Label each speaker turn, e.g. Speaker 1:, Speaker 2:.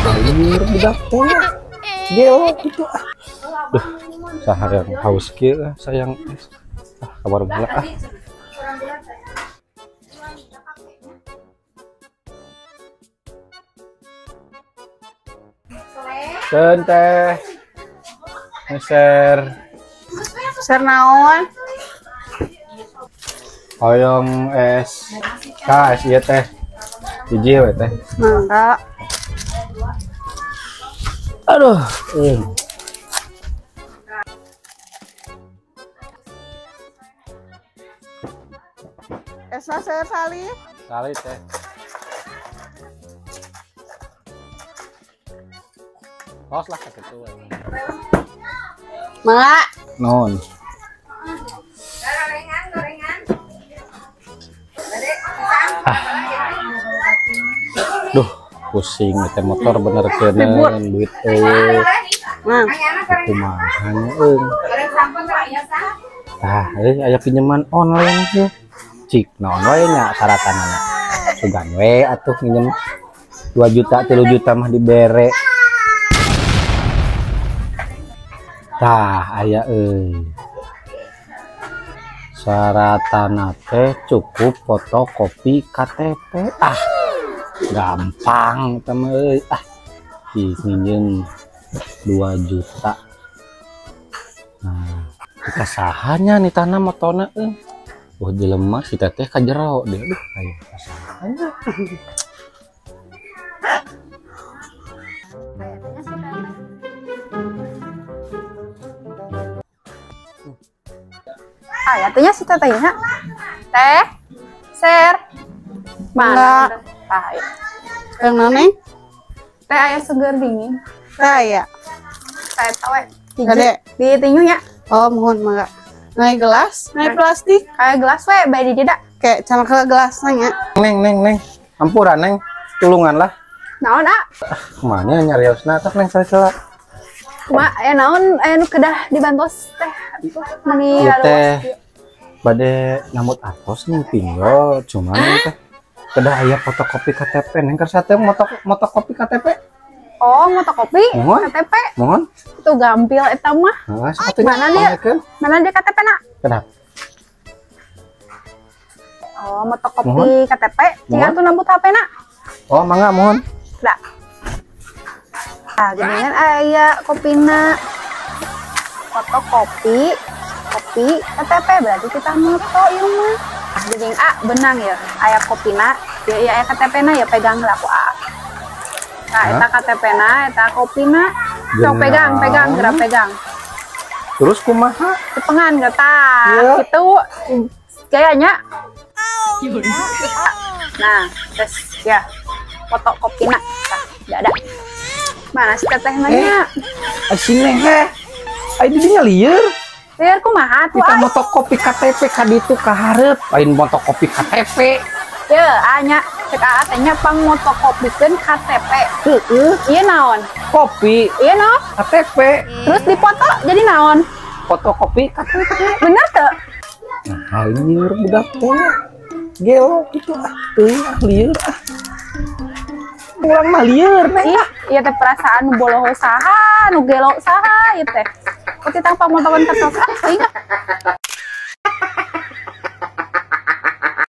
Speaker 1: Lieur budak teh. Gelo gitu ah. Duh, sayang haus kieu sayang es. Ah, kabar bola ah. Keun teh. Meser.
Speaker 2: Meser naon?
Speaker 1: Hoyong es. Ka es ieu teh. Hiji we teh.
Speaker 2: Mangga.
Speaker 1: Aduh,
Speaker 2: Esna sayur sali.
Speaker 1: Sali teh. Tos lah kitu.
Speaker 2: Mangga.
Speaker 1: Naon?
Speaker 3: Gorengan, gorengan.
Speaker 1: Duh, pusing teh motor bener keuneun duit eueuh. Kumaha nya euy. Tah, euy aya pinjeman online teh. Cik naon we nya syaratanana. Sugan we atuh minjem 2 juta 3 juta mah dibere. Tah aya euy. Syaratana teh cukup fotokopi KTP. Ah, gampang teh mah euy. Ah, minjem 2 juta. Nah, kasahanya nih tanah motona euy. Wah jelema si teteh ka jero deh. Aduh, aya kasahanya.
Speaker 3: Ah, atunya si tetehnya. Teh, ser. Mana? Tah, ayo.
Speaker 2: Yang mana?
Speaker 3: Teh aya seger dingin.
Speaker 2: Teh aya.
Speaker 3: Teh eta we.
Speaker 2: Gede.
Speaker 3: Di tinju nya.
Speaker 2: Oh, mohon mangga. Naik gelas, naik plastik.
Speaker 3: Kayak gelas we, bae di jeda.
Speaker 2: Kayak sama ke gelasnya nya.
Speaker 1: Neng, neng, neng. Ampura, neng. Tulungan lah.
Speaker 3: Naon, ah?
Speaker 1: Kumaha nyariosna tah neng salah.
Speaker 3: Kumaha aya naon aya nu kedah dibantos teh. Meni
Speaker 1: teh. Bade nambut atos nih pinjol, cuman teh kedah aya fotokopi KTP. Neng kersa teh motokopi KTP.
Speaker 3: Oh, motokopi KTP.
Speaker 1: Mohon.
Speaker 3: Itu gampil eta mah.
Speaker 1: Heeh,
Speaker 3: mana dia? Mana dia KTP na?
Speaker 1: Kenapa?
Speaker 3: Oh, motokopi KTP. Tinggal tuh nambut HP na.
Speaker 1: Oh, mangga mohon.
Speaker 3: Dah. Nah, geningan aya kopina. Fotokopi kopi KTP berarti kita moto ieu mah. Gening A benang ya. Aya kopina, ya aya KTP na ya pegang lah ku A. Nah, eta KTP na, eta kopina. Sok pegang, pegang, gerak pegang.
Speaker 1: Terus kumaha?
Speaker 3: Cepengan getah, gitu. Gayanya. Nah, terus ya foto kopina. Nah, tidak ada. Mana si teteh nanya?
Speaker 1: Si neng teh. Ai di dinya lieur.
Speaker 3: Lieur kumaha tuh?
Speaker 1: Kita motokopi KTP ka ditu ka hareup, lain motokopi KTP.
Speaker 3: Ya, anya cek aa teh nya pang motokopikeun KTP.
Speaker 1: Heeh.
Speaker 3: Ieu naon?
Speaker 1: Kopi.
Speaker 3: Ieu naon?
Speaker 1: KTP.
Speaker 3: Terus dipoto jadi naon?
Speaker 1: Fotokopi KTP.
Speaker 3: Bener teu?
Speaker 1: Nah, lieur budak teh. Gelo gitu ah, teuing ah lieur ah. Urang mah lieur neng.
Speaker 3: Ih, ieu teh perasaan nu boloho saha, nu gelo saha ieu teh. Kok titang pamotokan KTP ah, teuing ah.